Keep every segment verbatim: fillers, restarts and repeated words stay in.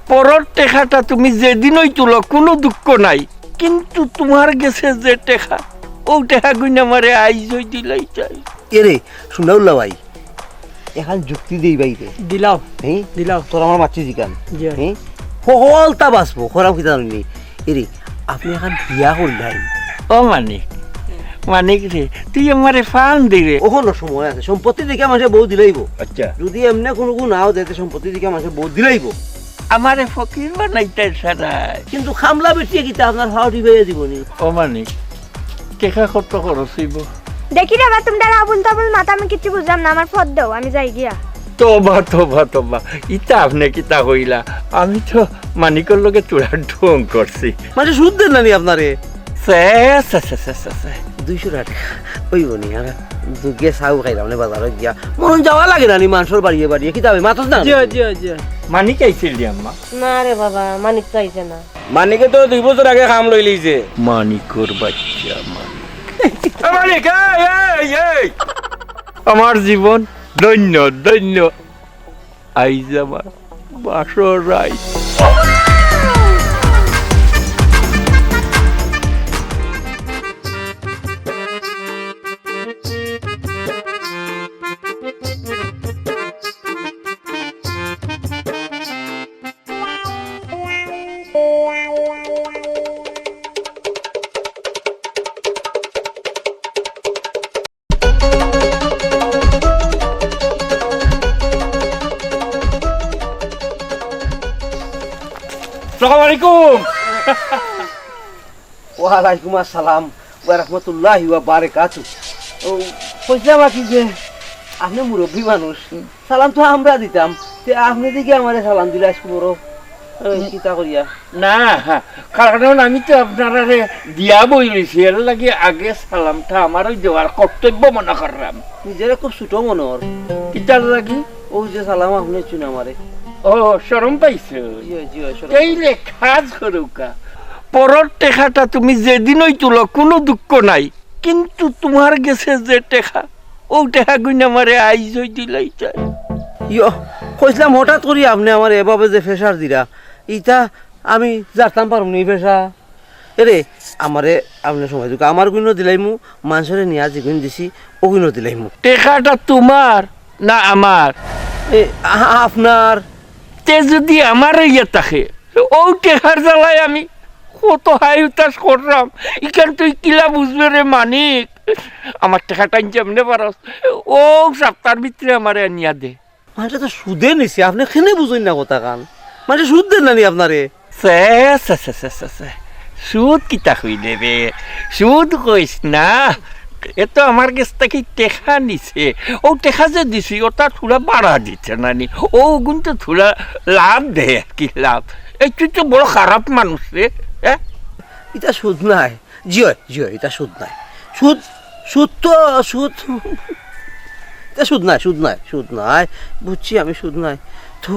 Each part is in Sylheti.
পরর টেকাটা তুমি যেদিনউ তুলো, কুনু দুঃখ নাই, কিন্তু তুমার গেছে যে টেকা, অউ টেকাগুইন আমারে আইজউ দিলাইতায়। এরে, সুনাউল্লা ভাই, এখান যুক্তি দেই ভাই রে। দিলাও। হ্যাঁ? দিলাও। তোর আমার মাতছি জিকান। জি। হ্যাঁ? হকলতা বাঁচবো, খরাম কিতা জানি। এরে, আপনে এখান বিয়া করলাই। ও মানিক, মানিক রে, তুই আমারে ফান দে রে। অখনো সময় আছে, সম্পত্তি দেখিয়া মানষে বউ দিলাইবো। আচ্ছা। যদি এমনে কুনু গুণ নাও দেয়, তে সম্পত্তি দেখিয়া মানষে বউ দিলাইবো। আমারে ফকির বানাইতায় সারায়। কিন্তু খামলা বেটিয়ে কিতা আপনার ফাও টিপাইয়া দিবনি? ও মানিক, টেকা কত খরচ অইবো? দেখি রে বা, তুমরার আবুল তাবুল মাত, আমি কিচ্ছু বুঝলাম না, আমার ফত দেও, আমি যাই গিয়া। তবা, তবা, তবা, ইতা আপনে কিতা কইলা? আমি তো মানিকর লগে থুড়া ঢং করছি। মানষে সুদ দেয় না নি আপনারে? সে, সে, সে। দুইশো টেকা অইবো নি, আর দুগে চাউ খাইলাম নে বাজারো গিয়া। মন যাওয়া লাগে না নি মানষর বাড়িয়ে বাড়িয়ে, কিতা অয়, মাতস না? জি, জি, জি। মানিক আইছিল রে আম্মা? না রে বাবা, মানিক তো আইছে না। মানিকে তো দুই বছর আগে কাম লইলিছে। মানিকর বাচ্চা মানিক। এ মানিক, এই, এই, এই। আমার জীবন ধন্য, ধন্য। আইজ আমার বাসর রাইত। আসসালামু আলাইকুম। ওয়ালাইকুম আসসালাম ওয়া রাহমাতুল্লাহি ওয়া বারাকাতু। ও, কইছিলাম আর কি যে, আপনে মুরব্বি মানুষ, সালাম তো আমরা দিতাম, তে আপনে দেখি আমারে সালাম দিলা আইজকু বড়, এ, কিতা করিয়া? না, কারণ আমি তো আপনারারে দিয়া বই রইছি, এর লাগি আগে সালামটা আমারউ দেওয়ার কর্তব্য মনে করলাম। নিজরে খুব ছোট মনে অর। কিতার লাগি? অউ যে সালাম আপনে দিছইন আমারে। ও, শরম পাইছো? জি অয়, জি অয়, শরম। এইলে কাজ করউক্কা। পরর টেকাটা তুমি যেদিনউ তুলো, কুনু দুঃখ নাই, কিন্তু তুমার গেছে যে টেকা, অউ টেকাগুইন আমারে আইজউ দিলাইতায়। ইয়ো, কইছিলাম হঠাৎ করি আপনে আমারে এভাবে যে pressure দিরা, ইতা আমি জারতাম পারমু নি pressure? এরে, আমারে আপনে সময় দেউক্কা, আমার গুইনও দিলাইমু, মানষরে নিয়া যেগুইন দিছি, অগুইনও দিলাইমু। টেকাটা তুমার না আমার? এ, আ-, আপনার। তে যুদি আমার অইয়া থাকে, অউ টেকার জ্বালায় আমি কত হায় হুতাশ কররাম, ইখান তুই কিলা বুঝবে রে মানিক? আমার টেকাটা আনতে এমনে পারস, অউ সাপ্তার ভিতরে আমারে আনিয়া দে। মানষে তো সুদে নিছে, আপনে কেনে বুঝইন না কথাখান? মানষে সুদ দেয় না নি আপনারে? সে, সে, সে। সুদ কিতা কইলে বে? সুদ কইস না। এ তো আমার গেছ থাকি টেকা নিছে। অউ টেকা যে দিছি, অটা থুড়া বাড়া দিছে না নি? অউ কিন্তু থুড়া লাভ দেয় আর কি, লাভ। এই তুই তো বড় খারাপ মানুষ রে, হ্যাঁ? ইতা সুদ নায়। জি অয়, জি অয়, ইতা সুদ নায়। সুদ, সুদ তো, সুদ, ইতা সুদ নায়, সুদ নায়, সুদ নায়। বুঝছি আমি সুদ নায়। তো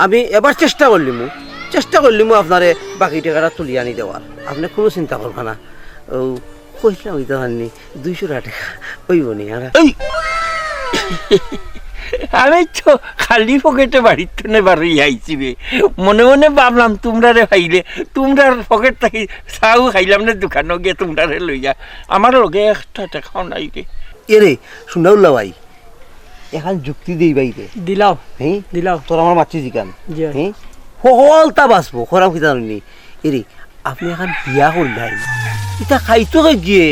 আমি এবার চেষ্টা করলিমু, চেষ্টা করলিমু আপনারে বাকি টেকাটা তুলিয়া আনি দেওয়ার। আপনে কুনু চিন্তা করবা না। অউ কইছিলাম ইতা জাননি, দুইশো টেকা অইবো নি আর? এই! আমি তো খালি পকেটে বাড়ির তনে বারইয়া আইছি বে। মনে মনে ভাবলাম, তুমরারে পাইলে, তুমরার পকেট থাকি চাউ খাইলাম না দোকানো গিয়া তুমরারে লইয়া। আমার লগে একটা টেকাও নাই রে। এরে, সুনাউল্লা ভাই, এখান যুক্তি দেই ভাই রে। দিলাও। হ্যাঁ? দিলাও। তোর আমার মাতছি জিকান। জি। হ্যাঁ? হকলতা বাঁচবো, খরাম কিতা জানি। এরে, আপনে এখান বিয়া করলাই। ইতা খাইতো কে গিয়ে?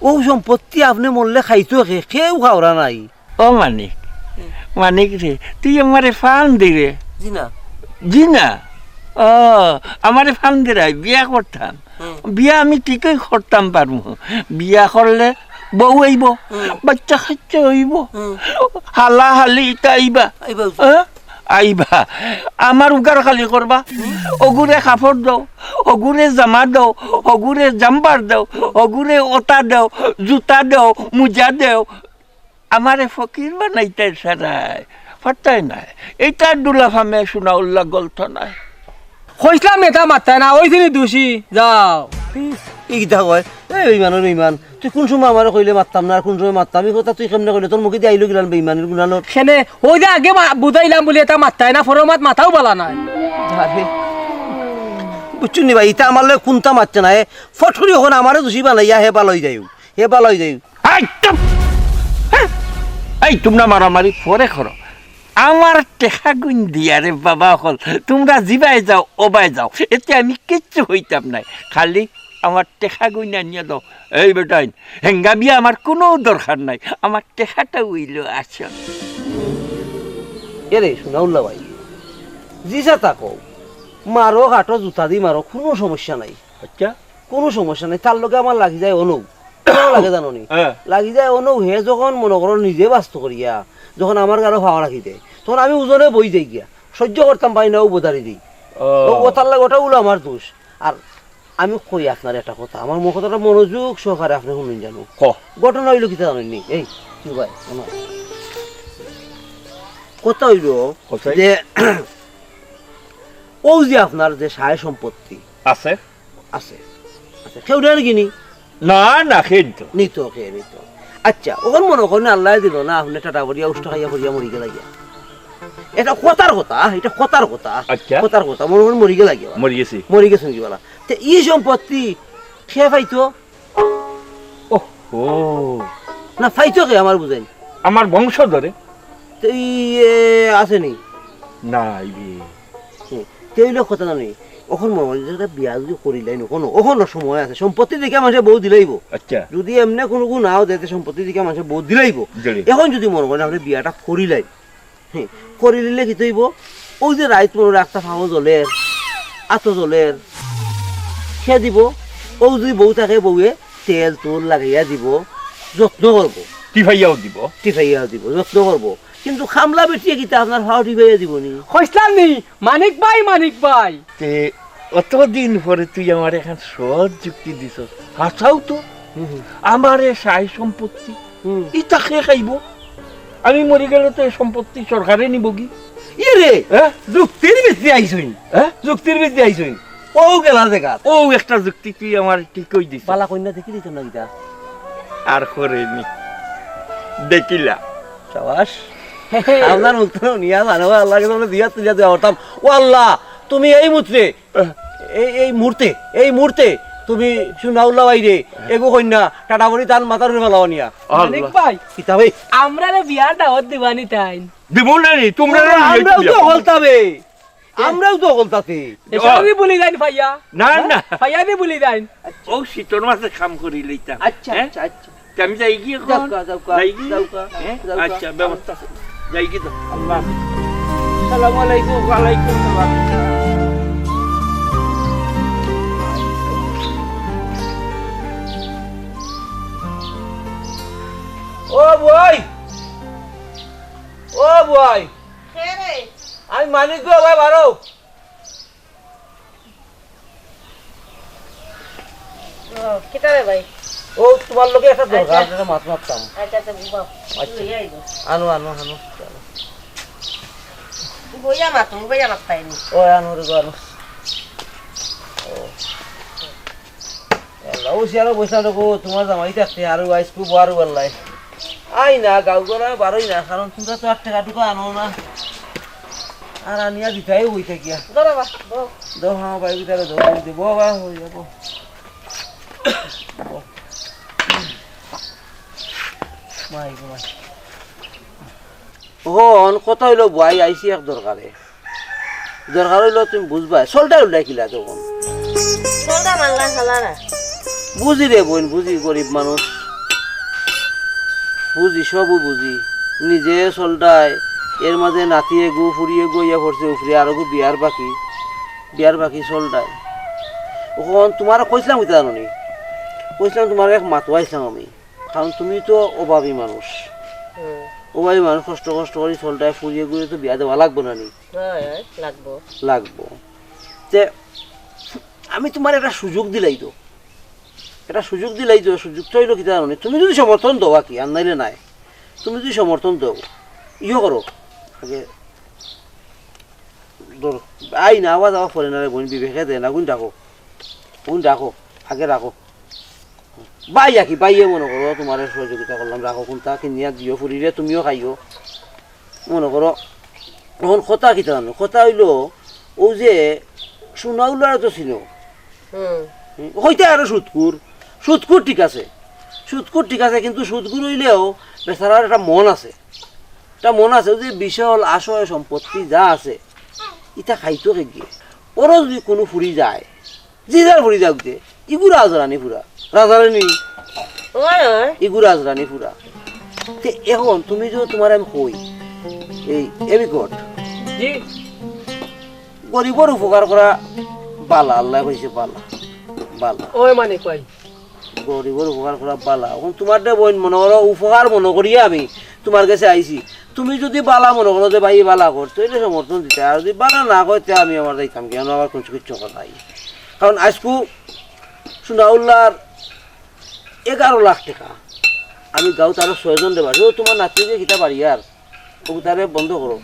অউ সম্পত্তি আপনে মরলে খাইতো কে? কেউ খাওরা নাই। ও মানিক, মানিক রে, তুই আমারে ফান দে রে। জি না। জি না? ও, আমারে ফান দে রে, বিয়া করতাম। হুম। বিয়া আমি ঠিকই করতাম পারমু। বিয়া করলে বউ অইবো, হুম। বাচ্চা কাচ্চা অইবো। হুম। হালা হালি ইতা আইবা। আইবা। হ্যাঁ? আইবা। আমার উগার খালি করবা। হুম। অগুরে কাপড় দেও, অগুরে জামা দেও, অগুরে জাম্বার দেও, অগুরে অতা দেও, জুতা দেও, মুজা দেও। আমারে ফকির বানাইতায় সারায়, পারতায় নায়। ইতা দুলাফামে সুনাউল্লা গলত নায়। কইছলাম ইতা মাততায় না, অইছে নি দুষি, যাও। ই কিতা কয়? এ বেইমানর বেইমান, তুই কুন সময় আমারে কইলে মাততাম না, আর কুন সময় মাততাম? ই কথা তুই কেমনে কইলে? তোর মুখেদি আইলো কিলান বেইমানির গুনালো? কেনে, অউ যে আগে মা-, বুঝাইলাম বুলি ইতা মাততায় না, পরে মাত মাথাও বালা নায়। আরে, বুঝছো নি ভাই, ইতা আমার লগে কুন্তা মাতছে না। এ ফট করি অখন আমারে দুষী বানাইয়া হে বালা অই যাইউ, হে বালা অই যাইউ। এই, চুপ! হ্যাঁ? এই, তুমরা মারামারি পরে করো। আমার টেকা গুইন দিয়া রে বাবা অকল, তুমরা জিবায় যাও, ওবায় যাও, এতে আমি কিচ্ছু কইতাম নায়। খালি আমার টেকা গুইন আনিয়া দাও। এই বেটাইন, হেঙ্গা বিয়া আমার কুনু দরকার নাই, আমার টেকাটা অইলো আসল। এরে, সোনাউল্লা ভাই, জি যা তা কও, মারো, কাটো, জুতা দি মারো, কুনু সমস্যা নাই। আচ্ছা। কুনু সমস্যা নাই, তার লগে আমার লাগি যায় অনউ। কেমন লাগে জানো নি? হ্যাঁ। লাগি যায় অনউ, হে যখন মনো করো নিজে বাস্ত করিয়া, যখন আমার গালো ফাও রাখি দেয়, তখন আমি উজনে বই যাই গিয়া, সহ্য করতাম পারি না, অউ বদারি দেই। ও। ও, ও তার লাগে, ওটা অইলো আমার দোষ। আর আমি কই আপনারে একটা কথা, আমার মু-, কথাটা মনোযোগ সহকারে আপনে হুনইন জানো। ক। ঘটনা অইলো কিতা জানইন নি? এই, কি ভাই, শোনো। কথা অইলো কথাই? যে, অউ যে আপনার যে সায় সম্পত্তি আছে? আছে। আছে। কেউ নেয় নাকি নি? না, না, কে নিতো? নিতো, কে নিতো? আচ্ছা, অখন মনো করইন আল্লায় দিলো না, আপনে টাটা পড়িয়া, উষ্টা খাইয়া পড়িয়া মরি গেলা গিয়া। এটা কথার কথা, এটা কথার কথা। আচ্ছা। কথার কথা, মনো করইন মরি গেলা গিয়া। মরি গেছি। মরি গেছইন গি বালা। তে ই সম্পত্তি কে পাইতো? ওহো। না, পাইতো কে আমার বুঝাইন? আমার বংশধরে। তে ই, এ, আছে নি? না, এই যে হুম, তে অইলো কথা জানি। অখন মনো করইন যে একটা বিয়া যদি করিলাইন, অখনো, অখনো সময় আছে। সম্পত্তি দেখিয়া মানষে বউ দিলাইবো। আচ্ছা। যদি এমনে কুনু গুণ নাও দেয়, তে সম্পত্তি দেখিয়া মানষে বউ দিলাইবো। দিলে। অখন যদি মনো করইন আপনে বিয়াটা করিলাইন, হুম, করিলিলে কিতা অইবো? অউ যে রাইত মনো করইন একটা ফাও জ্বলের, আতো জ্বলের, কে দিবো? অউ যদি বউ থাকে, বউয়ে তেল তুল লাগাইয়া দিবো, যত্ন করবো। টিফাইয়াও দিবো। টিফাইয়াও দিবো, যত্ন করবো। কিন্তু কামলা বেটিয়ে কিতা আপনার ফাও টিফাইয়া দিবো নি? কইছলাম নি, মানিক ভাই, মানিক ভাই। তে অতদিন পরে তুই আমারে এখান সহজ যুক্তি দিছস। হাছাউ তো। হুম, হুম। আমার এ সায় সম্পত্তি, হুম। ইতা কে খাইবো? আমি মরি গেলে তো এ সম্পত্তি সরকারে নিবোগি। ইয়ে রে, হ্যাঁ? যুক্তির ভিতরে আইছইন। হ্যাঁ? যুক্তির ভিতরে আইছইন। অউ গেলা জাগাত। অউ একটা যুক্তি তুই আমারে ঠিক কই দিছস। বালা কইন্যা দেখি দিতাম না কিতা? আর করেনি। দেখিলা। সাবাস। আপনার মুখ তো নিয়া জানো, আল্লাহর কাছে আমরা জিয়াত তুলিয়া দোয়া করতাম। ও আল্লাহ, তুমি এই মুহূর্তে, এই, এই মুহূর্তে, এই মুহূর্তে তুমি সোনাউল্লা ভাইরে, এগু কইন্যা, টাটা পড়ি তান মাথার উপরে ফালাও নিয়া। আল্লাহ। মানিক ভাই, কিতা ভাই? আমরারে বিয়ার দাওয়াত দিবা নি তাইন? দিমু না নি, তুমরা না নি, আমরাও তো হকলতা বে। আমরাও তো হকলতা তে। এসারি বুলি যাইন ফাইয়া। না, হ্যাঁ? না। ফাইয়া দি বুলি যাইন। অউ শীতর মাঝে কাম করি লইতাম। আচ্ছা, হ্যাঁ? আচ্ছা, আচ্ছা। তে আমি যাইগি অখন? যাউক্কা, যাউক্কা, যাইগি? যাউক্কা, হ্যাঁ? যাউক্কা। আচ্ছা, ব্যবস্থা করি। যাইগি তো। আল্লাহ হাফেজ। আসসালামু আলাইকুম। ওয়ালাইকুম সালাম। ও ভাই, ও ভাই। কে রে? আমি মানিক গো, ভাই, বারো। ও, কিতা রে ভাই? ও, তুমার লগে একটা দরকার, আচ্ছা। একটা মাত মাততাম। আচ্ছা, আচ্ছা, বাবা। আচ্ছা। লইয়া আইবো। আনো, আনো, আনো। বইয়া মাতো, বইয়া মাততায় নি। ও, আনো রে গো, আনো। ও। আল্লাহ, ও সিয়ারো বইছলাম দেখো, তুমার জামাই থাকতে আরো আইজ খুব বারো বাল্লাই। আই না, গাঁও ঘর বারোই না, কারণ তুমরা তো আর টেকা টুকা আনো না। আর আনিয়া দিতাই অই থাকিয়া। ধরো বা, বও। দো, হ্যাঁ, ভাই, ভিতরে দো, ভাই, দে, বও, বা, অই যাবো। বও। মাই গো, মাই। অখন কথা অইলো, ভাই, আইছি এক দরকারে। দরকার অইলো তুমি বুঝবায়, চলটায় উল্টায় কিলা তখন। চলটা মারলা খালা না। বুঝি রে বইন, বুঝি, গরিব মানুষ। বুঝি, সবউ বুঝি। নিজে চলটায়, এর মাঝে নাতি এগু, ফুড়ি এগু ইয়া পড়ছে উপরে, আরগু বিয়ার বাকি। বিয়ার বাকি চলটায়। অখন তুমারে কইছলাম কিতা জানো নি? কইছলাম তুমারে এক মাত কইছলাম আমি। কারণ তুমি তো অভাবী মানুষ। হুম। অভাবী মানুষ কষ্ট কষ্ট করি চলটায়, ফুড়ি এগুরে তো বিয়া দেওয়া লাগবো না নি? অয়, অয়, লাগবো। লাগবো। তে আমি তুমারে একটা সুযোগ দিলাই তো। একটা সুযোগ দিলাই তো, সুযোগ তো অইলো কিতা জানো নি? তুমি যদি সমর্থন দেও আর কি, আর নাইলে নাই। তুমি যদি সমর্থন দেও, ইয়ে করো, আগে ধরো। আই না, আওয়াজ আওয়াজ পড়ে না রে বইন, বিবেকে দে না, গুন রাখো। গুন রাখো, আগে রাখো। ভাই আর কি, ভাইয়ে মনো করো, তুমারে সহযোগিতা করলাম, রাখো কুন্তা, কিনিয়া দিও ফুড়িরে, তুমিও খাইও। মনো করো, অখন কথা কিতা জানো? কথা অইলো, অউ যে সোনাউল্লারে তো চিনো, হুম। হুম, কইতে আরো সুদখুর। সুদখুর ঠিক আছে, সুদখুর ঠিক আছে, কিন্তু সুদখুর অইলেও বেচারার একটা মন আছে, একটা মন আছে। ওই যে বিশাল আশয় সম্পত্তি যা আছে, ইতা খাইতো কে গিয়ে। ওরও যদি কুনু ফুরি যায়, যে যার ফুরি যাউক যে, ইগু রাজরানি ফুরা, রাজরানি, ওই, ওই। ইগু রাজরানি ফুরা। তে এখন তুমি যে তুমারে আমি কই, এই এবিকট, জি। গরিবর উপকার করা বালা, আল্লায় কইছে বালা, বালা। ওই মানিক ভাই। গরিবর উপকার করা বালা। এখন তুমার দে বইন মনো করো, উপকার মনো করিয়া আমি তুমার গেছে আইছি। তুমি যদি বালা মনো করো যে ভাই বালা কর, তাইলে সমর্থন দিতায়। আর যদি বালা না কয়, তে আমি আমার যাইতাম গি, আমার কুনু কিচ্ছু কথা নাই। কারণ আইজকু সোনাউল্লার এগারো লাখ টেকা আমি গাউত আরো ছয়জন দেবার। ও তুমার নাতিরে কিতা বাড়ি আর অগুতারে বন্ধ করো।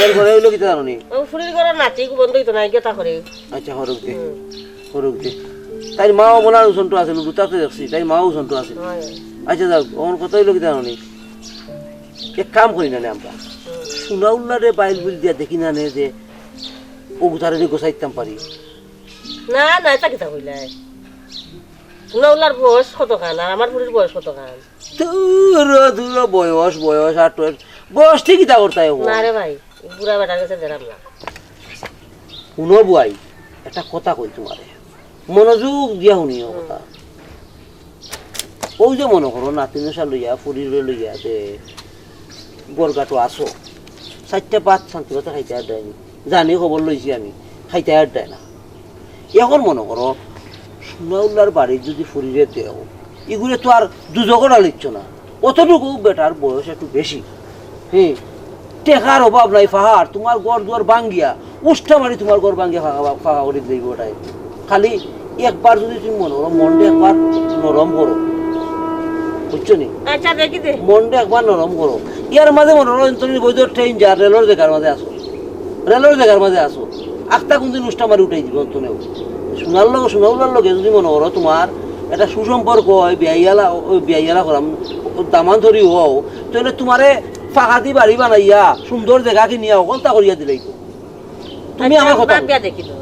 এর ঘরে অইলো কিতা জানো নি? ও ফুরির ঘরর নাতি, ইগু বন্ধ অইতো না, ইগু তা করে। আচ্ছা, হরক দে। হুম। হরক দে। তাইর মাও মনার উসন্ত আছে, লুটাতে দেখছি, তাইর মাও উসন্ত আছে। হয়। আচ্ছা, যাউক, অখন কথা অইলো কিতা জানো নি? এক কাম করি না নে আমরা। হুম। সোনাউল্লারে বাইল বুল দিয়া দেখি না নে যে অগুতারে নি গোছাইতাম পারি। না, না, ইতা কিতা কইলায়? সোনাউল্লার বয়স কতখান, আর আমার ফুরির বয়স কতখান? দূর, দূর, বয়স, বয়স, আর তোর বয়স ঠিক ইতা করতায় ও। না রে ভাই, বুড়া বেটার গেছে দেরাম না। হুনো বুয়াই, একটা কথা কই তুমারে, মনোযোগ দিয়া হুনিও হুম। কথা। অউ যে মনো করো, নাতিন অষা লইয়া, ফুরিরে লইয়া, যে গরগাটো আছো, চাইরটা ভাত শান্তি মতো খাইতায় পারতায় নি। জানি, খবর লইছি আমি, খাইতায় পারতায় না। এখন মনো করো, সোনাউল্লার বাড়িত যদি ফুরিরে দেও, ইগুরে তো আর দুজকো ঢালিচ্ছ না। অতটুকু বেটার বয়স একটু বেশি। হে, টেকার অভাব নাই, ফাহার, তুমার ঘর দুয়ার ভাঙ্গিয়া, উষ্টা মারি তুমার ঘর ভাঙ্গিয়া ফাঁকা, ফাঁকা করি দিলাইবো ওটায়। খালি একবার যদি তুমি মনো করো, মনটা একবার নরম করো, বুঝছো নি? আচ্ছা, দেখি দে। মনটা একবার নরম করো। ইয়ার মাঝে মনো করো, তুমি বৈধ ট্রেন যা, রেলর জাগার মাঝে আছো, রেলর জাগার মাঝে আছো, আখতা কুনদিন উষ্টা মারি উঠাই দিবো অন্তনেও। সোনার লগে, সোনাউল্লার লগে যদি মনো করো তুমার একটা সুসম্পর্ক অয়, বিয়াইয়ালা, ওই বিয়াইয়ালা করাম, দামান ধরি হও, তাইলে তুমারে ফাঁকাদি বাড়ি বানাইয়া, সুন্দর জাগা কিনিয়া, অকলতা করিয়া দিলাইবো। তুমি আচ্ছা, আমার কথা বাদ দিয়া দেখি তো।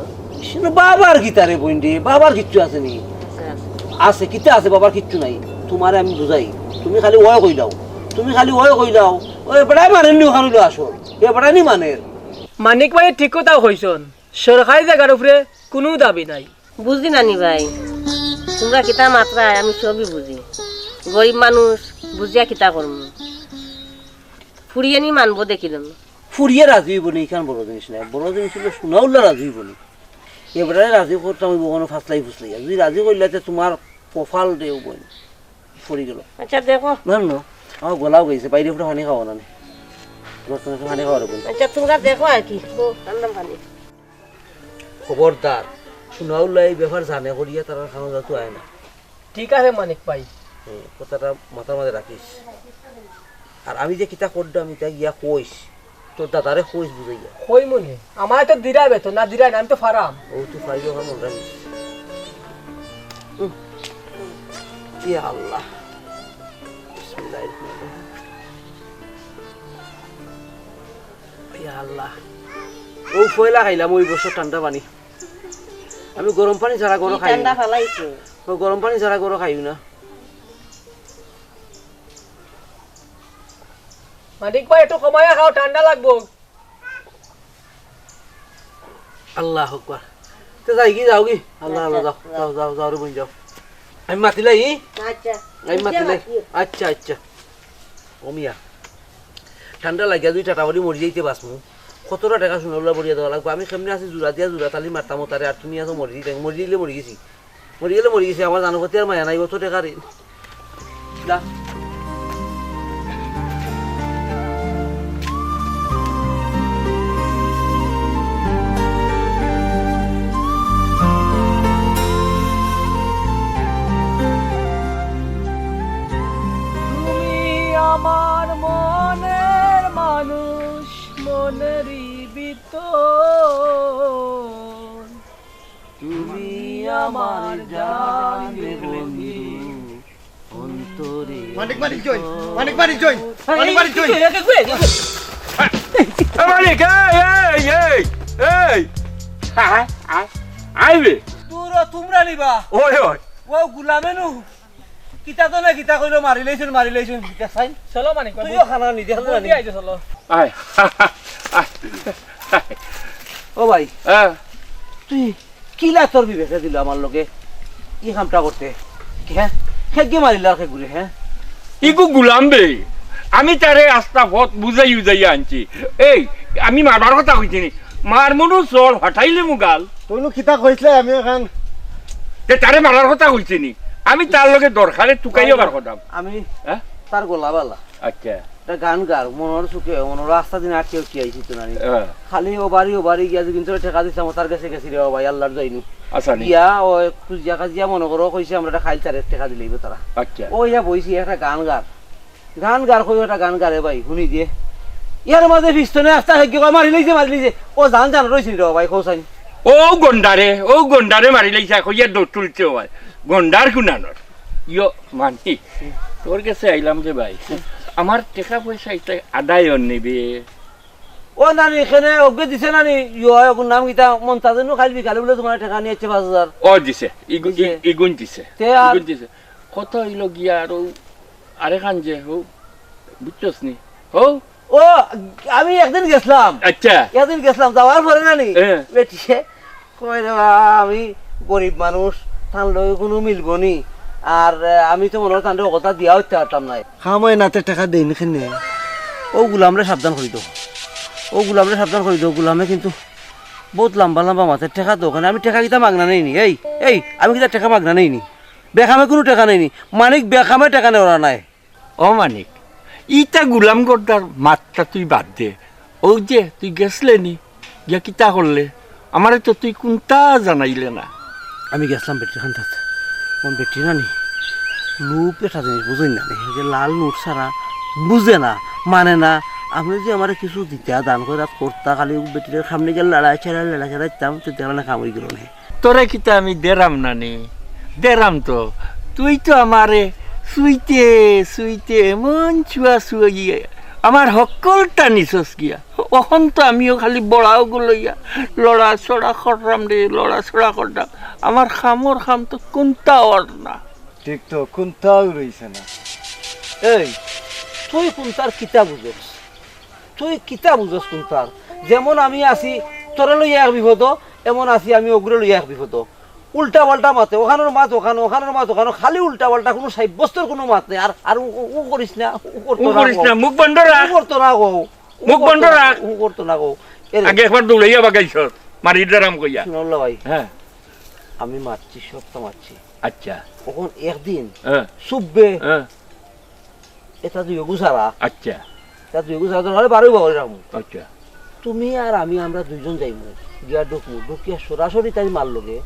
শুনো, বাবার কিতা রে বইন রে, বাবার কিচ্ছু আছে নি? আছে, আছে। আছে, কিতা আছে, বাবার কিচ্ছু নাই। তুমারে আমি বুঝাই, তুমি খালি ওই কইলাও, তুমি খালি ওই কইলাও, ওই বেটায় মানের নি ওখান অইলো আসল, এ বেটায় নি মানের। মানিক ভাই ঠিক কথা কইছন, সরকারি জাগার উপরে কুনু দাবি নাই। বুঝি নানি ভাই, তুমরা কিতা মাতরায় আমি সবই বুঝি। গরিব মানুষ, বুঝিয়া কিতা করমু? ফুরিয়ে নি মানবো দেখিলাম। ফুরিয়ে রাজি অইবো নি, ইখান বড় জিনিস নায়। বড় জিনিস অইলো সোনাউল্লা রাজি অইবো নি। এবারে রাজি করতাম অইবো কুনু ফাসলাই ফুসলাই। আর যদি রাজি করিলায় তে তুমার কপাল রে ও বইন, ফুরি গেলো। আচ্ছা, দেখো। না, না, আমার গলাও গেছে, বাইরে ফুটা পানি খাওয়া না নে। তোমার সঙ্গে পানি খাওয়া রাখবো। আচ্ছা, তুমরা দেখো আর কি। ও, আনলাম পানি। খবরদার, সোনাউল্লা এই ব্যাপার জানে করিয়া তারার খানো যাতো আয় না। ঠিক আছে মানিক ভাই। হুম, কথাটা মাথার মাঝে রাখিস। আর আমি যে কিতা করলাম, ইতা গিয়া কইস, তোর দাদারে কইস বুঝাইয়া। কইমু নে, আমারে তো দিরায় বেতন, না দিরায় না, আমি তো ফারাম। ও তুই ফাইল ওখানে মনে রাখিস। হুম। ইয়া আল্লাহ। বিসমিল্লাহির রহমানির রহিম। ইয়া আল্লাহ। ও পয়লা খাইলাম ওই বছর ঠান্ডা পানি। আমি গরম পানি ছাড়া গরো কি খাই ঠান্ডা না। ফালাইছে? ও গরম পানি ছাড়া গরো খাইও না। মানিক ভাই, একটু কমাইয়া খাও, ঠান্ডা লাগবো। আল্লাহু আকবার। তে যাইগি, যাওগি। আল্লাহ, আল্লাহ, আচ্ছা, যাও, যাও। যাও, যাও, যাও রে বইন, যাও। আমি মাতিলাই? আচ্ছা। আমি মাতিলাই? আচ্ছা, আচ্ছা। ও মিয়া, ঠান্ডা লাগিয়া যদি টাটা বাড়ি মরি যাইতে বাঁচমু, কতটা টেকা সোনাউল্লা বরিয়া দেওয়া লাগবো? আমি কেমনে আছি জুড়া দিয়া জুড়া তালি মারতাম ও তারে, আর তুমি আছো মরি যাইতে, মরি যাইলে মরি গেছি। মরি গেলে মরি গেছি, আমার জানো প্রতি আর মায়া নাই, অত টেকা ঋণ। যা। তুমি আমার মনের মানুষ, মনেরই ভিতর। তুমি আমার জান রে বন্ধু, অন্তরে। মানিক, মানিক জৈন, মানিক, মানিক জৈন, মানিক, মানিক জৈন। এ, মানিক, এই, এই, এই, এই। আয়, আয়, আয় বে। তোর ও, তুমরা নিবা? ওই, ওই। ও গুলামে নু। কিতা তো না কিতা কইলো, মারিলাইছইন, মারিলাইছইন, কিতা চাইন? চলো মানিক ভাই, তুইও খানা নি, দেখ না নি। আয়। ও ভাই, হ্যাঁ। তুই কিলা তোর বিবেকে দিল আমার লগে ই কামটা করতে? কি, হ্যাঁ? খেগে মারিলা আর খেগুরে, হ্যাঁ? ইগু গুলাম বে, আমি তারে আস্তা পথ বুঝাই উজাইয়া আনছি। এই, আমি মারবার কথা কইছি নি, মার মনু চর ফাটাইলে মুগাল। তুই নু কিতা কইছলে আমি এখন তে তারে মারার কথা কইছি নি, আমি তার লগে দরকারে তুকাই আবার কথা। আমি হ্যাঁ? তার গলা বালা। আচ্ছা। এটা গান গার, মনর সুখে, মনর রাস্তা দিন আটকে উঠে আইছি তো নানি। হ্যাঁ। খালি ও বাড়ি, ও বাড়ি গিয়া যেদিন তোরে টেকা দিছিলাম, ও তার গেছে গেছি রে ও ভাই, আল্লাহর জইনু। আচ্ছা নি। গিয়া ও খুঁজিয়া কাজিয়া মনে করো, কইছে আমরা একটা খাইল তারে টেকা দিলেই তারা। আচ্ছা। ও ইয়া বইছি একটা গান গার। গান গার কই একটা গান গারে ভাই, হুনি দিয়ে। ইয়ার মাঝে পিস্তনে আস্তা হেগে কয়, "মারি লইছে, মারি লইছে।" ও জান জান রইছিল রে ভাই, কৌসাইন। ও গন্ডারে, ও গন্ডারে মারি লইছে, কইয়া দৌড় তুলছে ও ভাই। গন্ডার গুনানোর। ইয়ো, মানি, তোর গেছে আইলাম যে ভাই, আমার টেকা পয়সা ইতা আদায় অর নিবে। ও নানি, এখানে ওকে দিছে নানি, ইয়ো, ওগুর নাম কিতা? মন্তাজে নু খাইল বিকালে বলে তোমার টেকা নিয়ে যাচ্ছে পাঁচ হাজার। ও দিছে, ইগু-, দিছে। ই-, ইগুন দিছে, তে আর ইগুন দিছে। কত অইলো গিয়া আর ও আরে খান যে, হো, বুঝছস নি? হো? ও, আমি একদিন গেছলাম। আচ্ছা। একদিন গেছলাম, যাওয়ার পরে নানি, হ্যাঁ। বেটিয়ে কয় রে বা, আমি গরিব মানুষ, তার লগে কুনু মিলবো নি। আর, আহ, আমি তো মনে হয় তানরে কথা দিয়া উঠতে পারতাম না। খামাই নাতে টেকা দেইন কেনে? ও গুলামরে সাবধান করি দেও। ও গুলামরে সাবধান করি দেও। গুলামে কিন্তু বহুত লম্বা লম্বা মাতে টেকা দেও কেনে? আমি টেকা কিতা মাগনা নেইনি। এই, এই, আমি কিতা টেকা মাগনা নেইনি? বেখামে কুনু টেকা নেইনি। মানিক বেখামে টেকা নেওরা নাই। ও মানিক, ইতা গুলাম গর্দার মাতটা তুই বাদ দে। অউ যে তুই গেছলে নি, গিয়া কিতা করলে? আমারে তো তুই কুন্তা জানাইলে না। আমি গেছলাম বেটির খান্দাত। অখন বেটি নানি, লোভ একটা জিনিস বুঝইন না নি, যে লাল নোট ছাড়া বুঝে না, মানে না। আপনে যে আমারে কিছু দিতা, দান খয়রাত করতা, খালি বেটির সামনে গিয়া লড়াই ছাড়া, লড়াই ছাড়া দিতাম, তে দেখলে না কাম অই গেল নে। তোরে কিতা আমি দেরাম না নি? দেরাম তো। তুই তো আমারে ছুইতে, ছুইতে এমন ছুয়া ছুয়াইয়া আমার হক্কলটা নিছস গিয়া। অখন তো আমিও খালি বড়াও গুলইয়া লড়াচড়া কররাম রে, লড়াচড়া কররাম। আমার কামর কাম তো কুন্তাও অর না। ঠিক তো, কুন্তাও রইছে না। এই, তুই কুন্তার কিতা বুঝস? তুই কিতা বুঝস কুন্তার? যেমন আমি আছি তোরে লইয়া এক বিপদ, এমন আছি আমি অগুরে লইয়া এক বিপদ। উল্টা পাল্টা মাতে, অখানর মাত অখানো, অখানর মাত অখানো, খালি উল্টা পাল্টা, কুনু সাব্যস্তর কুনু মাত নাই। আর, আর উ, উ, উ করিস না, উ করতো উ না করিস কও। না, মুখ বন্ধ রাখ। উ করতো না কও। উ মুখ করতো বন্ধ না, রাখ। উ করতো না কও। এরে। আগে একবার দৌড়াইয়া বাগাইছস, মারি দেরাম কইয়া। শুনল্লা ভাই, হ্যাঁ। আমি মারছি, সবটা মারছি। আচ্ছা। অখন একদিন হ্যাঁ। চুপবে। হ্যাঁ। এটা দুইগু ছাড়া। আচ্ছা। এটা দুইগু ছাড়া তো নাহলে বারোই বাবারে রাখবো। আচ্ছা। তুমি আর আমি, আমরা দুইজন যাইমু, গিয়া ঢুকমু, ঢুকিয়া সরাসরি তাই মার লগে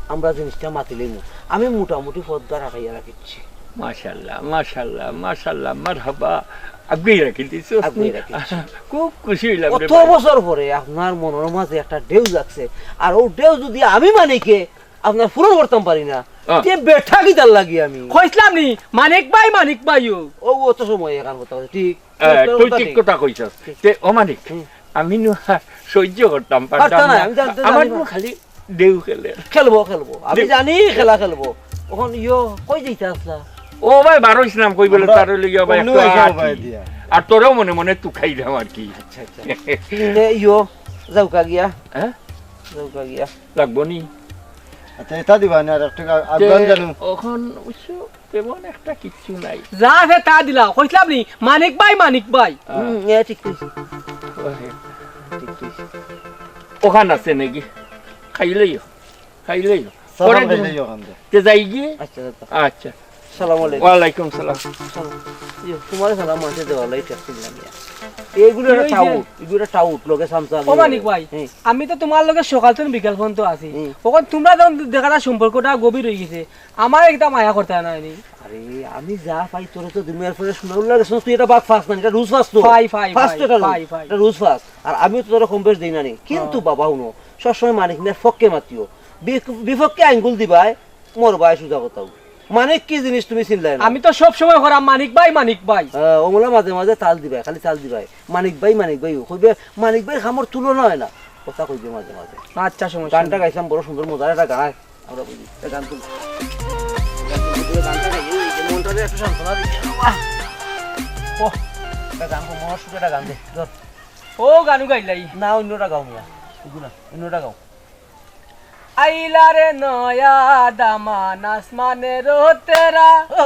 আমরা জিনিসটা মাতিলাইমু। আমি মোটামুটি পথ ঘাট আগাইয়া রাখিচ্ছি। মাশাআল্লাহ, মাশাআল্লাহ, মাশাআল্লাহ, মারহাবা। আগুয়াই রাখি দিছো। আগুয়াই রাখিচ্ছি। খুব খুশি অইলাম রে অত ভাই। বছর পরে আপনার মনর মাঝে একটা ঢেউ জাগছে, আর অউ ঢেউ যদি আমি মানিকে আপনার পূরণ করতাম পারি না, আহ। তে বেটা কিতার লাগি আমি? কইছলাম নি, মানিক ভাই, মানিক ভাই ও। ও, অত সময় এখান কথা কইছে, ঠিক। হ্যাঁ, তোর তুই কথা ঠিক ঠিক। কথা কইছস। ঠিক। তে, ও মানিক, হুম। আমি নু সহ্য করতাম পারতাম পারতাম না, না। আমি জানতে আমার জানি নু না। খালি ঢেউ খেলে। খেলবো, খেলবো। আমি ঢেউ। জানি খেলা খেলবো। অখন ইয়ো, কই যাইতা আছলা? ও ভাই, বারোইস নাম কই বলে আমরা তারে লইয়া ভাই অন্য একটু এসে আটি। ভাই দিয়া। আর তোরেও মনে মনে তুকাইলাম আর কি। আচ্ছা, আচ্ছা। তে ইয়ো, যাউক্কা গিয়া। হ্যাঁ? যাউক্কা গিয়া। লাগবো নি? আচ্ছা, এটা দিবা না, আর একটা আ-, তে আফগান জানু। অখন অবশ্য তেমন একটা কিচ্ছু নাই। যা আছে তা দিলাও। কইছলাম নি, মানিক ভাই, মানিক ভাই। হ্যাঁ। হুম, এ ঠিক কইছি। ওহে। ঠিক কইছি। অখান আছে নাকি? খাইলেই, খাইলেই। সালাম পরে খাইলেই দিন। অখান দে। তে যাই গিয়া? আচ্ছা, আচ্ছা। আচ্ছা। সালাম আলাইকুম। ওয়ালাইকুম সালাম। সালাম। ইয়ে, তোমার সালাম আছে দেওয়া লাই ঠিক ছিল না। এইগুলো কি একটা হইছে? টাউট, এগুলো একটা টাউট, লগে সামসা ও দিয়ে। মানিক ভাই, হুম। আমি তো তোমার লগে সকাল থেকে বিকাল পর্যন্ত আছি। হুম। অখন তোমরা যখন দেখা যায় সম্পর্কটা গভীর হয়ে গেছে, আমার একটা মায়া করতে হয় না নি? আরে, আমি যা পাই তোরে তো দিমু, এরপরে শোনা উল্লা গেছে, তুই এটা বাদ ফাস না, এটা রুজ ফাস তো। পাই, পাই, ফাস তো পাই, এটা রুজ, পাই, পাই। এটা রুজ ফাস। আর আমিও তো তোরে কম বেশ দেই না নি। কিন্তু হ্যাঁ। বাবা হুনো, সবসময় মানিক মিয়ার পক্ষে মাতিও। বি-, বিপক্ষে আঙ্গুল দিবায়, মোর ভাই সুজা কথাও। মানিক কি জিনিস তুমি চিনলাই না? আমি তো সব সময় করাম মানিক ভাই, মানিক ভাই। হ্যাঁ, অমলা মাঝে মাঝে তাল দিবায়, খালি তাল দিবায়। মানিক ভাই, মানিক ভাই, কইবে, মানিক ভাইর কামর তুলনা হয় না। কথা কইবে মাঝে মাঝে। আচ্ছা, সমস্যা গানটা নাই। গাইছিলাম, বড় সুন্দর মজার একটা গান। আমরা বুঝি। এটা গান তুল। গান তুল, গানটা গাই, এই যে মনটারে একটু সান্ত্বনা দিই। বাহ! ওহ, এটা গান কর, মহা সুখে এটা গান দে। ধর। ও গানও গাইলাই। না, অন্যটা গাও মিয়া। এগুলা, অন্যটা গাও। আইলা রে নয়া দামান আসমানের তেরা, ও।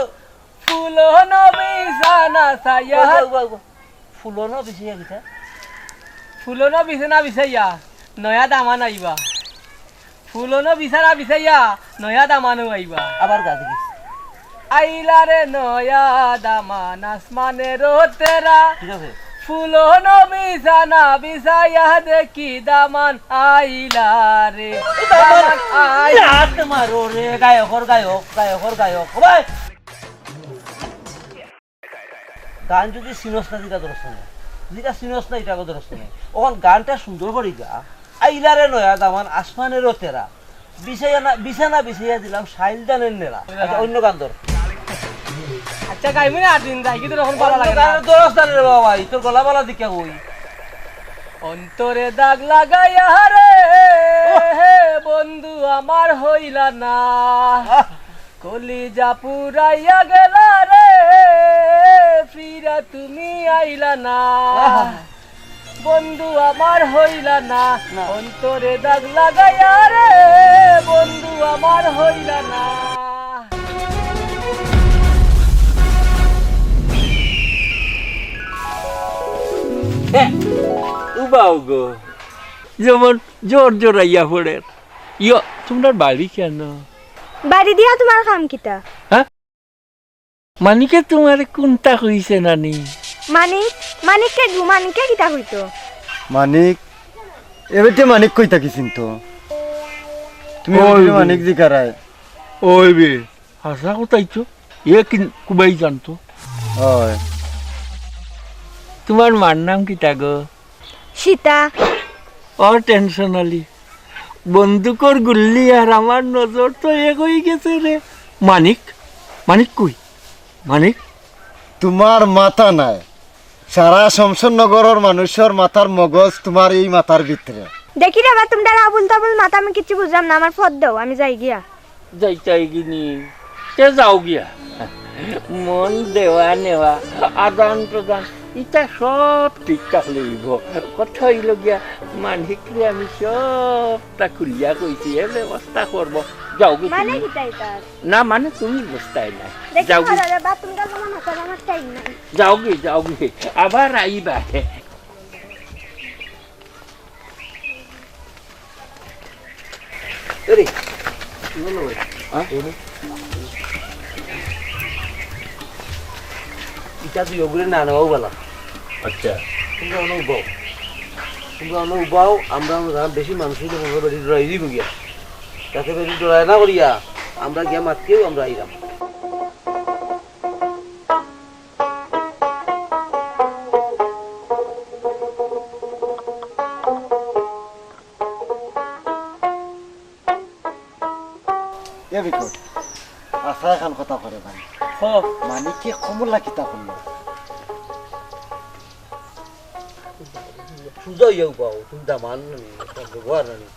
ফুলো নবী সানা সাইয়া। ওই, ওই, ওই, ওই। ফুলো নবী সাইয়া কিতা? ফুলো নবী সানা বিছাইয়া নয়া দামান আইবা। ফুলো নবী সানা বিছাইয়া নয়া দামানও আইবা। আবার গা দেখি। আইলা রে নয়া দামান আসমানের তেরা। ঠিক আছে। ফুলো নবী সানা বিছাইয়া দেখি দামান আইলা রে। দামান দামান আইলা। লাত মারো রে, গায়কর গায়ক, গায়কর গায়ক। ও ভাই। গান যদি চিনস না, যেটা ধরস না, যেটা চিনস না, এটা ধরস না। অখন গানটা সুন্দর করি গা। আইলা রে নয়া দামান আসমানেরও তেরা, বিছাইয়া না, বিছানা বিছাইয়া দিলাম সাইল ধানের নেড়া। আচ্ছা, অন্য গান ধর। আচ্ছা, গাইমু না আর দিন, যাই কি তোর এখন ভালো লাগে না। গান ধরস না রে বাবা, তোর গলা ভালা দিকে কই। অন্তরে দাগ লাগাইয়া রে, হে বন্ধু আমার হইলা না। আহ। কলিজা পুরাইয়া গেলা রে, ফিরা তুমি আইলা না। আহা। বন্ধু আমার হইলা না, না। অন্তরে দাগ লাগাইয়া রে, বন্ধু আমার হইলা না। এ, উবাও গো, যেমন জোর জোর আইয়া পড়ের। ইয়ো, তুমরার বাড়ি কেন? বাড়ি দিয়া তুমার কাম কিতা? হ্যাঁ? মানিকে তুমারে কুনতা কইছে নানি? মানিক? মানিক কে গু? মানিকে কিতা কইতো? মানিক? এবেতে মানিক কইতা কি চিনতো? তুমি ওই এবেতে বে। মানিক জিকারায়। ওই বে, হাছা কথাই তো। এ কি কুবাই জানতো? ওই। তুমার মার নাম কিতা গো? সীতা। ও টেনশন আলী, বন্দুকর গুল্লি আর আমার নজর তো এক অই গেছে রে। মানিক, মানিক কই? মানিক? তুমার মাথা নাই। সারা শমশেরনগরর মানুষর মাথার মগজ তুমার এই মাথার ভিতরে। দেখি রে বা, তুমরার আবুল তাবুল মাথা, আমি কিচ্ছু বুঝলাম না। আমার ফদ দেও, আমি যাই গিয়া। যাইতায় গিনি, তে যাও গিয়া। মন দেওয়া নেওয়া, আদান প্রদান, ইতা সব ঠিক থাকলে অইবো। কথা অইলো গিয়া, মানিকরে আমি সবটা খুলিয়া কইছি, এ ব্যবস্থা করবো। যাও গি মানে তুমি। কিতা ইতা? না মানে তুমি বুঝতায় না। দেখি যাও গি। ঘরে রে, বাথরুম গেল না, মাথা আমার টাইম নাই। যাও গি, যাও গি, আবার আইবা। এরে, কি বললো ভাই? হ্যাঁ? এই নে। ইটা তুই ওগুলো না নেওয়াও ভালো। আচ্ছা। তুমরা অনো উবাও। তুমরা অনো উবাও, আমরা, আমরা বেশি মানুষ অইলে মনে হয় বেটি ডরাই দিব গিয়া। তাতে বেটি ডরাই না করিয়া, আমরা গিয়া মাতিও, আমরা আইলাম। এ বিকট, আচ্ছা, এখান কথা করে ভাই। হ। মানিকে কমলা কিতা করলো? সুজা ইয়াও পাও, তুমি দামান নানি, তার ব্যবহার নানি।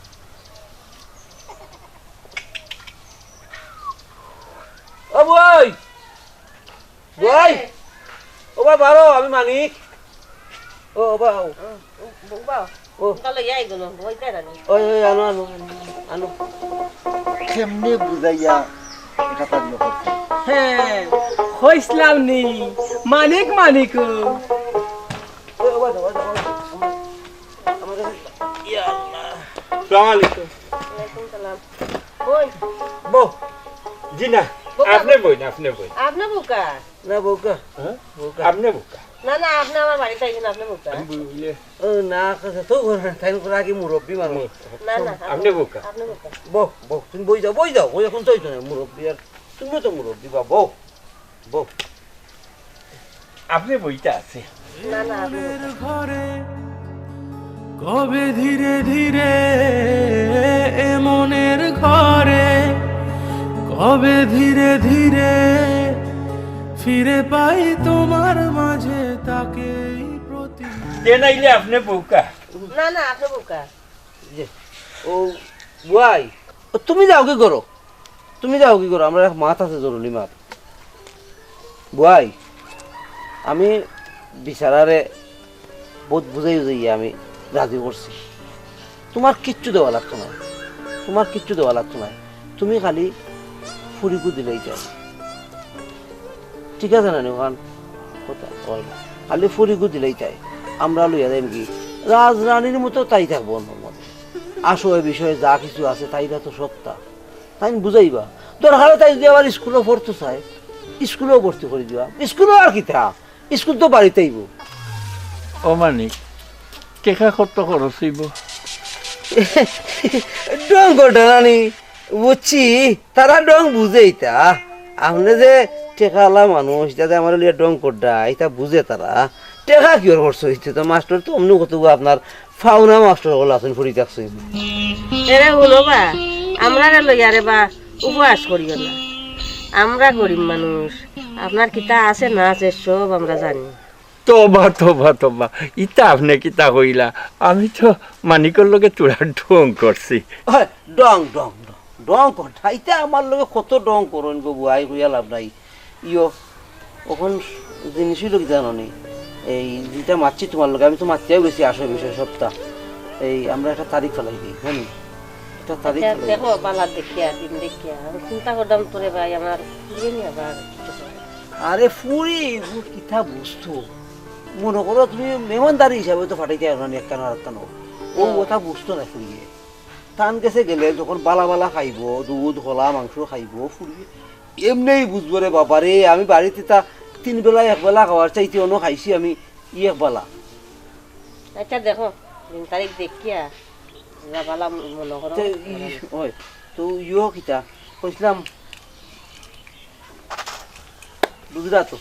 ও বই! বই! ও বা বারো, আমি মানিক। ও, ও বা, ও। ও, ও, ও বা। ও। তাহলে ইয়াই গেল, বই দেয় না। ওই, ওই, আনো, আনো, আনো, আনো। কেমনে বুঝাইয়া এটা তার ইয়ে করছে? হ্যাঁ, কইছলাম নি, মানিক, মানিক। ওই, ও বা, ও বা, ও বা। আমার কাছে, ইয়া আল্লাহ। সালাম আলাইকুম। ওয়ালাইকুম সালাম। কই? বউ। জি না, বউকা, আপনি বউ। বইন, আপনি বইন। আপনি বউকা? না, বউকা। হ্যাঁ? বউকা। আপনি বউকা। না, না, আপনি আমার বাড়িত আইছেন, আপনি বউকা। আমি বউ হইলে ও, না, কথা তো বলো না, তাই করে আগে মুরব্বি মানুষ। না, না, আপনি বউকা। আপনি বউকা। বউ, বউ, তুমি বই যাও, বই যাও, বই এখন তো হইতো না, মুরব্বি আর তুমিও তো মুরব্বি বা বউ। বউ। আপনি বইটা আছে। না, না, আপনি বউকা। ঘরে কবে ধীরে ধীরে এ মনের ঘরে, কবে ধীরে ধীরে ফিরে পাই তোমার মাঝে তাকেই প্রতি। কে নাইলে আপনি বউকা? না, না, আপনি বউকা। যে, ও, বুয়াই, ও, তুমি যাও কি করো? তুমি যাও কি করো, আমরার এক মাত আছে, জরুরি মাত। বুয়াই, আমি বিচারারে বউত বুঝাই বুঝাইয়া আমি রাজি করছি। তুমার কিচ্ছু দেওয়া লাগতো নায়, তুমার কিচ্ছু দেওয়া লাগতো নায়। তুমি খালি ফুরিগু দিলাইতায়। ঠিক আছে না নি অখান কথা? অয়, খালি ফুরিগু দিলাইতায়, আমরা লইয়া যাইমুগি। রাজরানীর মতো তাই থাকবো অনর মাঝে। আসো, এ বিষয়ে যা কিছু আছে তাইরা তো সত্তা। তাইন বুঝাইবা। দরকার অয় তাই যদি আবার ইস্কুলো পড়তো চায়, ইস্কুলো ভর্তি করি দিবা। ইস্কুলো আর কিতা? ইস্কুল তো বাড়িত আইবো। ও মানিক, টেকা কত খরচ অইবো? ঢং কররা না নি, বুঝছি, তারা ঢং বুঝে ইতা। আপনে যে টেকাআলা মানুষ, ইতা যে আমারে লইয়া ঢং কররা, ইতা বুঝে তারা। টেকা কিওর খরচ অইছে? তো মাস্টর তো অমনে কতগু আপনার পাওনা মাস্টর অকল আছইন, ফুরি থাকছইন। এরে হুনো বা, আমরারে লইয়া রে বা, উপহাস করিও না। আমরা গরিব মানুষ, আপনার কিতা আছে না আছে সব আমরা জানি। তবা, তবা, তবা, ইতা আপনে কিতা কইলা? আমি তো মানিকর লগে থুড়া ঢং করছি। অয়, ঢং, ঢং, ঢং, ঢং কররা। ইতা আমার লগে কত ঢং করইন গো বুয়াই, কইয়া লাভ নাই। ইয়ো, অখন জিনিস অইলো কিতা জানো নি? এই যেটা মাতছি তুমার লগে, আমি তো মাতিয়াও গেছি আসল বিষয় সবটা। এই আমরা একটা তারিখ ফালাই দেই, হ্যাঁ নি? একটা তারিখ আচ্ছা, ফালাই দেখো, দেই। বালা দেখিয়া, দিন দেখিয়া। আমি চিন্তা করতাম তোরে ভাই, আমার বিয়ে নিয়ে আবার কিছু করে। আরে ফুরি, ও কিতা বস্তু? মনো করো তুমি মেহমানদারি হিসাবে তো ফাটাইতে পারো না, একখান আর একখান। ও হ্যাঁ। কথা বুঝতো না ফুরিয়ে। তান গেছে গেলে যখন বালা বালা খাইবো, দুধ, কলা, মাংস খাইবো, ফুরিয়ে এমনেই বুঝবো রে বাবা রে, আমি বাড়িত তা তিন বেলা এক বেলা খাওয়ার চাইতে অনো খাইছি আমি ই এক বেলা। আচ্ছা দেখো, দিন তারিখ দেখিয়া যা বালা মনো করো। তে ই, ওই, তো ইয়ো কিতা? কইছিলাম, বুঝলা তো?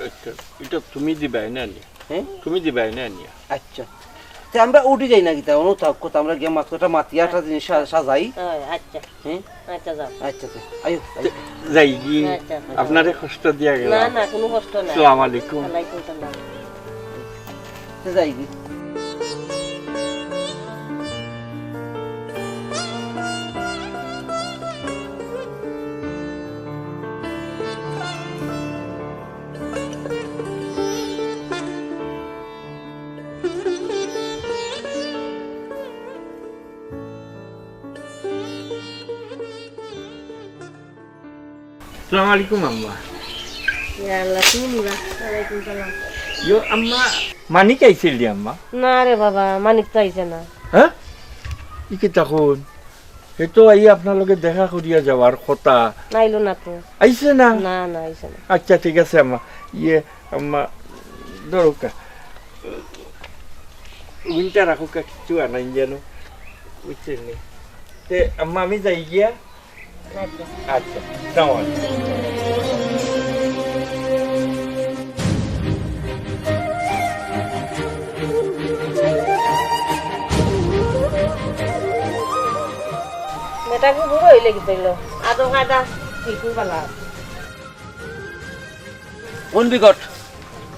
আচ্ছা, ইটা তুমি দিবায় না আনিয়া? হ্যাঁ? তুমি দিবায় না আনিয়া? আচ্ছা। তে আমরা উঠি যাই না কিতা? অনো থাক কথা, আমরা গিয়া মাত-, কথা মাতিয়া একটা জিনিস সা-, সাজাই। হ্যাঁ, আচ্ছা। হ্যাঁ? আচ্ছা, যাও। আচ্ছা, তে, আইও, আইও। যাইগি? আচ্ছা, আচ্ছা। আপনারে কষ্ট দিয়া গেলাম। না, না, কুনু কষ্ট নাই। আসসালামু আলাইকুম। ওয়ালাইকুম সালাম। তে যাইগি? আসসালামু আলাইকুম আম্মা। ইয়া আল্লাহ, তুমি নিবা? ওয়ালাইকুম সালাম। ইয়ো আম্মা, মানিক আইছিল নি আম্মা? না রে বাবা, মানিক তো আইছে না। হ্যাঁ? ই কিতা কইন? হে তো আইয়া আপনার লগে দেখা করিয়া যাওয়ার কথা। আইলো না তো। আইছে না? না, না, আইছে না। আচ্ছা, ঠিক আছে আম্মা। ইয়ে, আম্মা, ধরুক্কা। উইনটা রাখুক্কা, কিচ্ছু আনাইন যেন। বুঝছেন নি? তে আম্মা, আমি যাই গিয়া। আচ্ছা, আসসালামু আলাইকুম। বেটাকে বুড়ো হইলে কি হইল? আদো কায়দা শিখু বালা। কোন বিকট?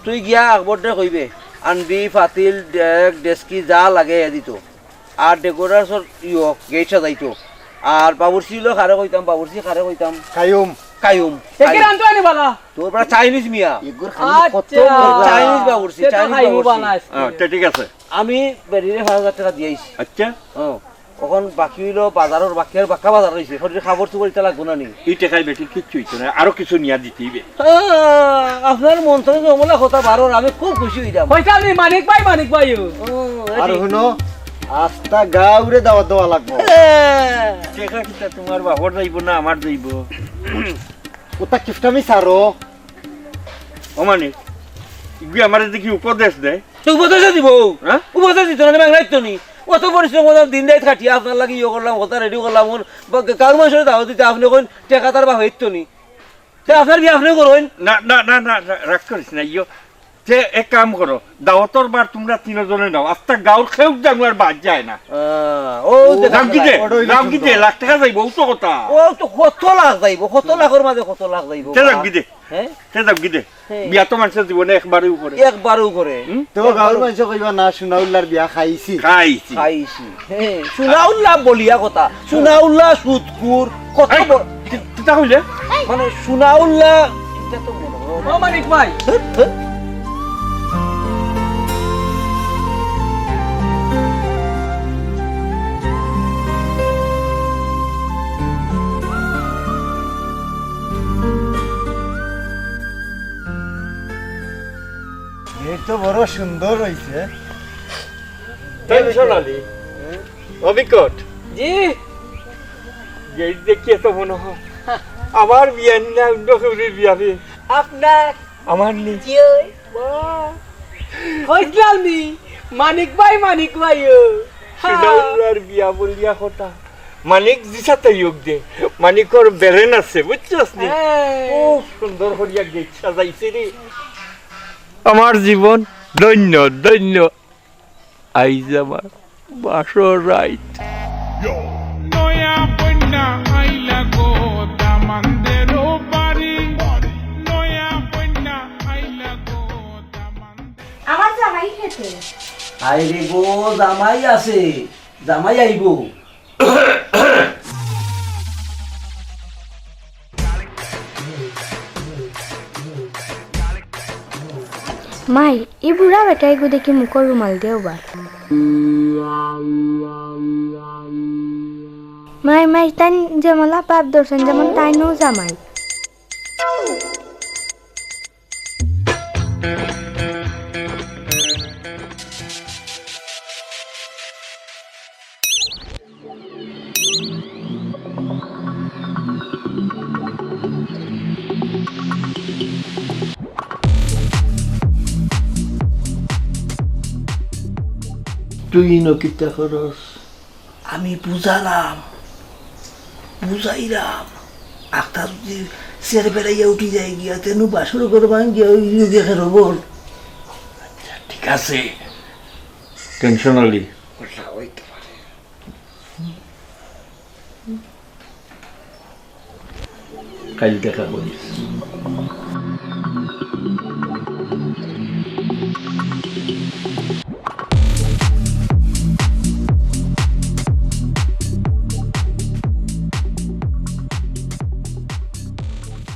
তুই গিয়া আকবররে কইবে, আন্ডি, ফাতিল, ডেক, ডেস্কি যা লাগে এ দিত। আর ডেকোরেশন ইয়ো, গেট সাজাইতো। আর বাবুর্চি অইলো কারে কইতাম, বাবুর্চি কারে কইতাম? কায়ুম। কায়ুম। একে কায়ুম। রান্ধতো আনি বালা। তোর বেটা চাইনিজ মিয়া। এগুর খালি কত আচ্ছা। মজা। চাইনিজ বাবুর্চি, তে তো চাইনিজ খাইবো বাবুর্চি। বানাইছে। হ্যাঁ, তে ঠিক আছে। আমি বেরিরে পাঁচ হাজার টেকা দিয়া আইছি। আচ্ছা। হ্যাঁ। অখন বাকি অইলো বাজারর বাকি আর বাক্কা বাজার রইছে। শরীরে কাপড় চোপড় ইতা লাগবো না নি? ই টেকায় বেটি কিচ্ছু অইতো না, আরো কিছু নিয়া দিতে অইবে। আহ, আপনার মন থনে যে অমলা কথা বারর, আমি খুব খুশি অইলাম। কইতাম নি মানিক ভাই, মানিক ভাই ও। ও, আর এটি। হুনো, আস্তা গাউরে দাওয়াত দেওয়া লাগবো। হ্যাঁ। টেকা কিতা তুমার বাপর যাইবো না আমার যাইবো? ওটা কিফটামি সারো। ও মানিক, ইগুয়ে আমারে দেখি উপদেশ দেয়। তো উপদেশ দিব। হ্যাঁ? উপদেশ দিত না, বাংলায় তো নি। অত পরিশ্রম করলাম, দিন রাইত খাটিয়া আপনার লাগি ইয়ে করলাম, কথা রেডি করলাম, ওর বা-, কারো মানুষের দাওয়াত দিতে আপনি কইন, টেকা তার বাপ হইতো নি। তে আপনার বিয়া আপনি করইন। না, না, না, না, রা-, রাগ করিস না, ইয়ো। তে এক কাম করো, দাওয়াতর বার তুমরা তিনজনে নাও, আস্তা গাউর কেউ জানো আর বাদ যায় না। আহ, ও, ও, দেখা দাম কি দে? যায়। ওটাই দাম কি দে? সুন্দর। লাখ টেকা যাইবো, ও তো কথা। ও তো কত লাখ যাইবো, কত লাখর মাঝে কত লাখ যাইবো। তে দাম কি দে? হ্যাঁ? তে দাম কি দে? হ্যাঁ। বিয়া তো মানষে জীবনে একবারউ করে। একবারউ করে। হুম? তো একবারউ। গাউর মানষে কইবা না, সুনাউল্লার বিয়া খাইছি। খাইছি। খাইছি। হ্যাঁ, সুনাউল্লা বলিয়া কথা। সুনাউল্লা সুদখুর, কত এই! বড়। কিতা কইলে? মানে, সোনাউল্লা, ইটা তো মনে হয়। ও মানিক ভাই। এই তো বড় সুন্দর হইছে। টেনশন আলী। অবিকট। জি। এই দেখিয়া তো মনে হয় আমার বিয়া না অন্য কেউর বিয়া রে। আপনার? আমার নি। জি ওই। বাহ। কইছিলাম নি, মানিক ভাই, মানিক ভাই ও। সোনাউল্লার বিয়া বলিয়া কথা। মানিক জিসাতে যোগ দে। মানিকর বেরেন আছে, বুঝছস নি? হ্যাঁ। খুব সুন্দর করিয়া গেট সাজাইছে রে। আমার জীবন ধন্য, ধন্য। আইজ আমার বাসর রাইত। নয়া কইন্যা আইলা গো দামান্দের বাড়ি, নয়া কইন্যা আইলা গো দামান্দের। আমার জামাই খেতে। আরে গো, জামাই আছে, জামাই আইবো। মাই, ই বুড়া বেটাইগু দেখি মুখর রুমাল দেও বা। মাই, মাই, তাইন যেমলা বাপ ধরছইন, যেমন তাইনও জামাই। তুই ইনো কিতা করস? আমি বুঝালাম, বুঝাইলাম। আখতা যদি সের বেড়াইয়া উঠি যায় গিয়া, তেনু বাসর ঘর ভাঙ্গিয়া ওই যুগে খেরো বল। আচ্ছা, ঠিক আছে। টেনশন আলী। ওটা হইতে পারে। কাইল দেখা করিস।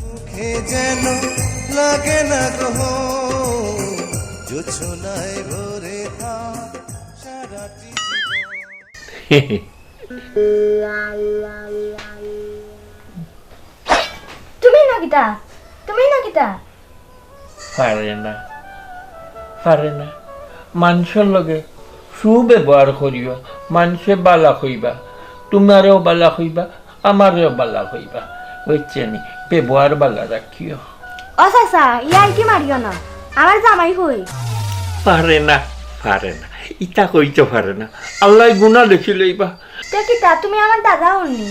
মুখে যেন লাগে না গো, জোছনায় ভরে থাক সারাটি জীবন। তুমি না কিতা? তুমি না কিতা? পারে না, পারে না। মানষর লগে সুব্যবহার করিও, মানষে বালা কইবা, তুমারেও বালা কইবা, আমারেও বালা কইবা, বুঝছো নি? ব্যবহার বালা রাখিও। ও চাচা, ইয়ার্কি মারিও না, আমার জামাই কই? পারে না, পারে না, ইতা কইতো পারে না। আল্লায় গুনা লেখিলাইবা। তে কিতা, তুমি আমার দাদা অইনি?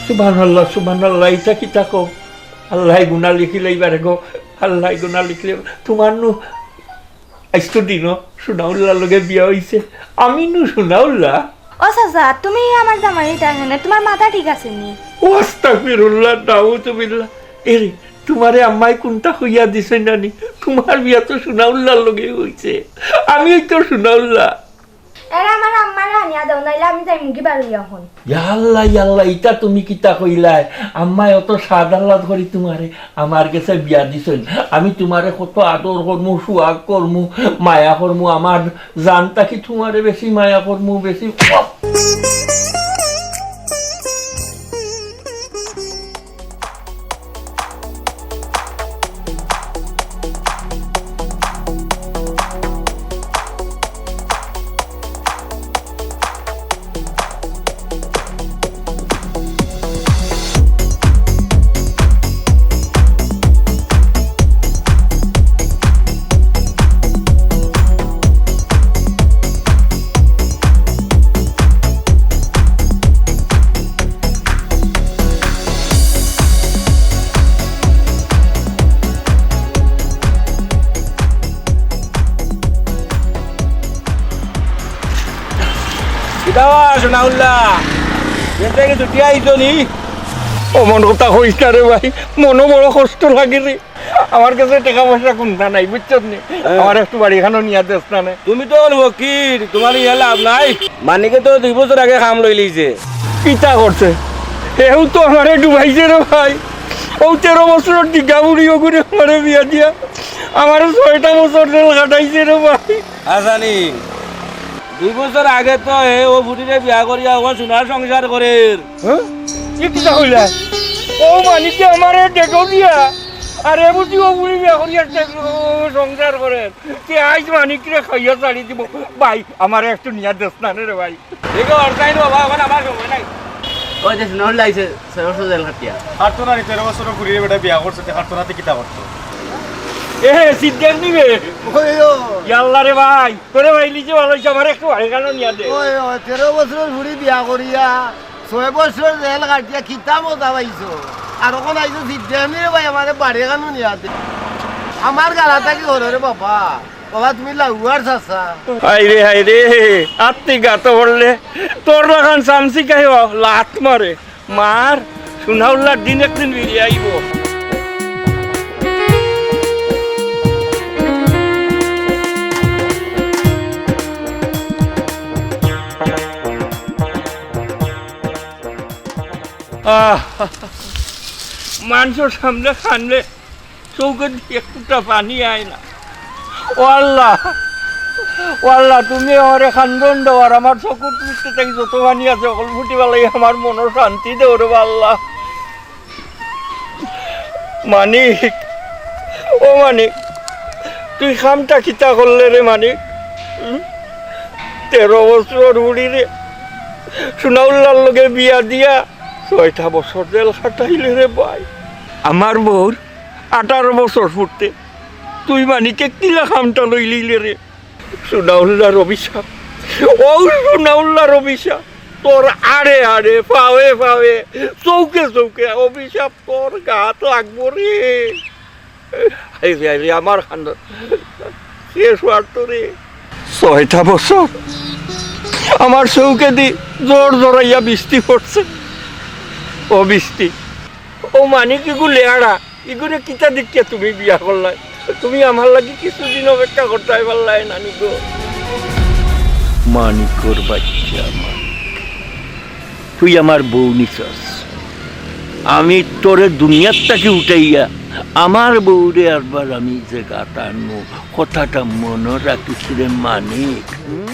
সুবহানাল্লাহ, সুবহানাল্লাহ, ইতা কিতা কও? আল্লায় গুনা লেখিলাইবা রে গো, আল্লায় গুনা লেখিলাইবা। তুমার নু আইজ তো দিনো সোনাউল্লার লগে বিয়া অইছে, আমি নু সোনাউল্লা। ও চাচা, তুমি আমার জামাই ইতা কেনে, তুমার মাথা ঠিক আছে নি? ও আস্তাগফিরুল্লাহ, নাউজুবিল্লাহ। এরে, তুমারে আম্মায় কুনতা কইয়া দিছে নানি? তুমার বিয়া তো সোনাউল্লার লগে অইছে, আমি অই তো সোনাউল্লা। এরে আমার আম্মারে আনিয়া দেও, নাইলে আমি যাইমুগি বারইয়া অখন। ইয়াল্লা, ইয়াল্লা, ইতা তুমি কিতা কইলায়? আম্মায় অত সাদ আহ্লাদ করি তুমারে আমার গেছে বিয়া দিছইন। আমি তুমারে কত আদর করমু, সোয়াগ করমু, মায়া করমু, আমার জান থাকি তুমারে বেশি মায়া করমু, বেশি। কিতা বা, সোনাউল্লা? এতে কি ছুটি আইছো নি? অমন কথা কইস না রে ভাই, মনো বড় কষ্ট লাগে রে। আমার গেছে টেকা পয়সা কুনতা নাই, বুঝছস নি? হ্যাঁ। আমার একটু বাড়িখানো নিয়া দেস না নে। তুমি তো অখন ফকির, তুমার ইয়া লাভ নাই। মানিকে তো দুই বছর আগে কাম লইলিছে। কিতা করছে? হেউ তো আমারে ডুবাইছে রে ভাই। অউ তেরো বছরর দিঘা বুড়ি অগুরে আমারে বিয়া দিয়া আমারে ছয়টা বছর জেল খাটাইছে রে ভাই। আসানি, দুই বছর আগে তো হে অউ বুড়িরে বিয়া করিয়া অখন সোনার সংসার করের। হ্যাঁ? ই কিতা কইলা? অউ মানিকে আমারে ডেটো দিয়া, আর এ বুঝি অউ বুড়ি বিয়া করিয়া সে-, অউ সংসার করের। তে আইজ মানিকরে খাইয়া ছাড়ি দিমু। ভাই, আমারে একটু নিয়া দেস না রে ভাই। ঠিক আছে, অর তাইন বাবা, অখন আমার সময় নাই। ওই যে সোনাউল্লা আইছে, ছয় বছর জেল খাটিয়া। খাটতো না নি, তেরো বছরর বুড়িরে বেটা বিয়া করছে, তে খাটতো না তে কিতা করতো? এ, সিদ্ধান্ত নিবে। ওই ও। ইয়াল্লা রে ভাই, তোরে পাইলিছি ভালা অইছে, আমারে একটু বাড়ি খানো নিয়া দে। ওই, ওই, তেরো বছরর বুড়ি বিয়া করিয়া, ছয় বছর জেল খাটিয়া কিতা মজা পাইছো? আর অখন আইছো সিদ্ধান্ত নিবে ভাই, আমারে বাড়ি খানো নিয়া দে। আমার গালা থাকি হলো রে বাবা। বাবা, তুমি লাউয়ার চাচা। হায় রে, হায় রে, আত্তি গাতো পড়লে তোর লাখান চামচি খাইও লাত মারে। মার, সোনাউল্লার দিন একদিন ফিরিয়া আইবো। আহ, মানষর সামনে কানলে চউখেদি এক ফুটা পানি আয় না। ও আল্লা, ও আল্লা, তুমি আমারে কান্দন দেও, আর আমার চউখর তলে থাকি যত পানি আছে, হকল ফুটি ফালাই আমার মনো শান্তি দেও রে আল্লা। মানিক, ও মানিক, তুই কামটা কিতা করলে রে মানিক? হুম? তেরো বছরর বুড়িরে সোনাউল্লার লগে বিয়া দিয়া ছয়টা বছর জেল খাটাইলে রে ভাই। আমার বউর আঠারো বছর ফুরতে তুই মানিকে কিলা কামটা লইলিলে রে? সোনাউল্লার অভিশাপ, অউ সোনাউল্লার অভিশাপ, তোর আড়ে আড়ে, পাওয়ে পাওয়ে, চউখে চউখে অভিশাপ তোর গাত লাগবো রে। এই রে, এই রে, আমার খান্দন শেষ অওয়ার তো রে। ছয়টা বছর আমার চউখেদি জোর জোরাইয়া বৃষ্টি পড়ছে। ও বৃষ্টি, ও মানিক ইগু লেয়াড়া, ইগুরে কিতা দেখিয়া তুমি বিয়া করলায়? তুমি আমার লাগি কিছুদিন অপেক্ষা করতায় পারলায় না নি গো? মানিকর বাইচ্চা মানিক, তুই আমার বউ নিছস। আমি তোরে দুনিয়ার থাকি উঠাইয়া আমার বউরে আরবার আমি যে গাত আনমু, কথাটা মনো রাখিস রে মানিক। হুম?